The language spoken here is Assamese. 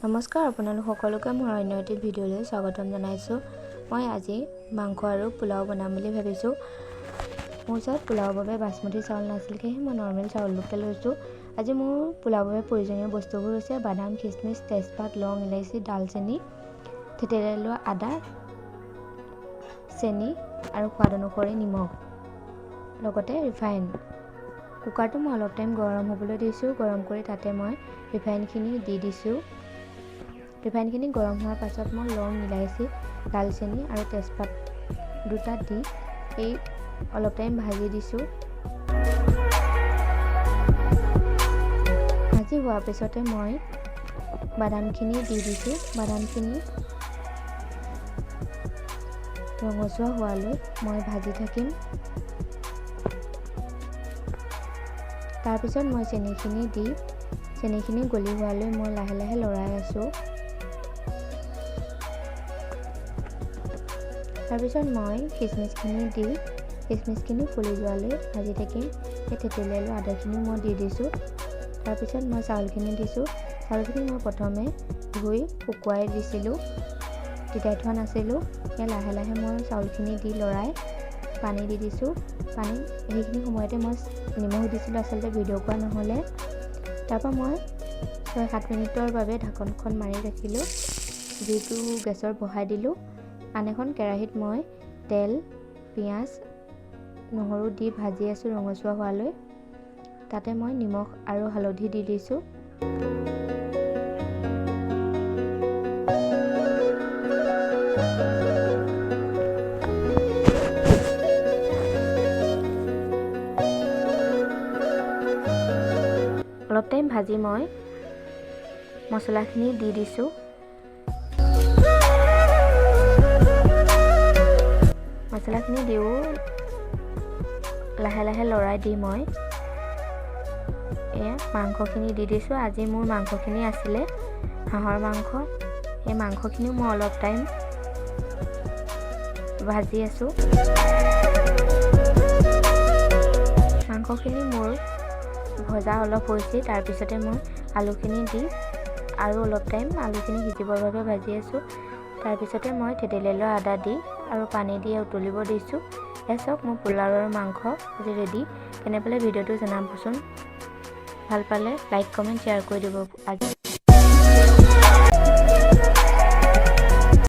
নমস্কাৰ আপোনালোক সকলোকে মোৰ অন্য এটি ভিডিঅ'লৈ স্বাগতম জনাইছোঁ। মই আজি মাংস আৰু পোলাও বনাম বুলি ভাবিছোঁ। মোৰ ওচৰত পোলাওৰ বাবে বাচমতি চাউল নাছিল, সেয়েহে মই নৰ্মেল চাউলকে লৈছোঁ। আজি মোৰ পোলাওৰ বাবে প্ৰয়োজনীয় বস্তুবোৰ হৈছে বাদাম, খিচমিচ, তেজপাত, লং, ইলাচি, ডালচেনি, থেতেলিয়াই লোৱা আদা, চেনি আৰু সোৱাদ অনুসৰি নিমখ, লগতে ৰিফাইন। কুকাৰটো মই অলপ টাইম গৰম হ'বলৈ দিছোঁ। গৰম কৰি তাতে মই ৰিফাইনখিনি দি দিছোঁ। ৰিফাইনখিনি গৰম হোৱাৰ পাছত মই লং, ইলাচি, ডালচেনি আৰু তেজপাত দুটা দি এই অলপ টাইম ভাজি দিছোঁ। ভাজি হোৱাৰ পিছতে মই বাদামখিনি দি দিছোঁ। বাদামখিনি ৰঙচুৱা হোৱালৈ মই ভাজি থাকিম। তাৰপিছত মই চেনিখিনি দি চেনিখিনি গলি হোৱালৈ মই লাহে লাহে লৰাই আছোঁ। তাৰপিছত মই খিচমিচখিনি দি খিচমিচখিনি ফুলি যোৱালৈ ভাজি থাকিম। সেই থেতেলিয়াই লোৱা আদাখিনিও মই দি দিছোঁ। তাৰপিছত মই চাউলখিনি দিছোঁ। চাউলখিনি মই প্ৰথমে ধুই শুকুৱাই দিছিলোঁ, তিতাই থোৱা নাছিলোঁ। সেয়া লাহে লাহে মই চাউলখিনি দি লৰাই পানী দি দিছোঁ। পানী সেইখিনি সময়তে মই নিমখ দিছিলোঁ, আচলতে ভিডিঅ' কৰা নহ'লে। তাৰপৰা মই 6-7 মিনিটৰ বাবে ঢাকনখন মাৰি ৰাখিলোঁ। জুইটো গেছত বহাই দিলোঁ। আন এখন কেৰাহীত মই তেল, পিঁয়াজ, নহৰু দি ভাজি আছোঁ ৰঙচুৱা হোৱালৈ। তাতে মই নিমখ আৰু হালধি দি দিছোঁ। অলপ টাইম ভাজি মই মছলাখিনি দি দিছোঁ। মছলাখিনি দিও লাহে লাহে লৰাই দি মই এয়া মাংসখিনি দি দিছোঁ। আজি মোৰ মাংসখিনি আছিলে হাঁহৰ মাংস। এই মাংসখিনিও মই অলপ টাইম ভাজি আছোঁ। মাংসখিনি মোৰ ভজা অলপ হৈছে। তাৰপিছতে মই আলুখিনি দি আৰু অলপ টাইম আলুখিনি সিজিবৰ বাবে ভাজি আছোঁ। তাৰপিছতে মই থেতেলিয়াই লোৱা আদা দি আৰু পানী দি উতলিব দিছোঁ। এয়া চাওক, মোৰ পোলাও আৰু মাংস আজি ৰেডি। কেনে পালে ভিডিঅ'টো জনাবচোন। ভাল পালে লাইক, কমেণ্ট, শ্বেয়াৰ কৰি দিব। আজি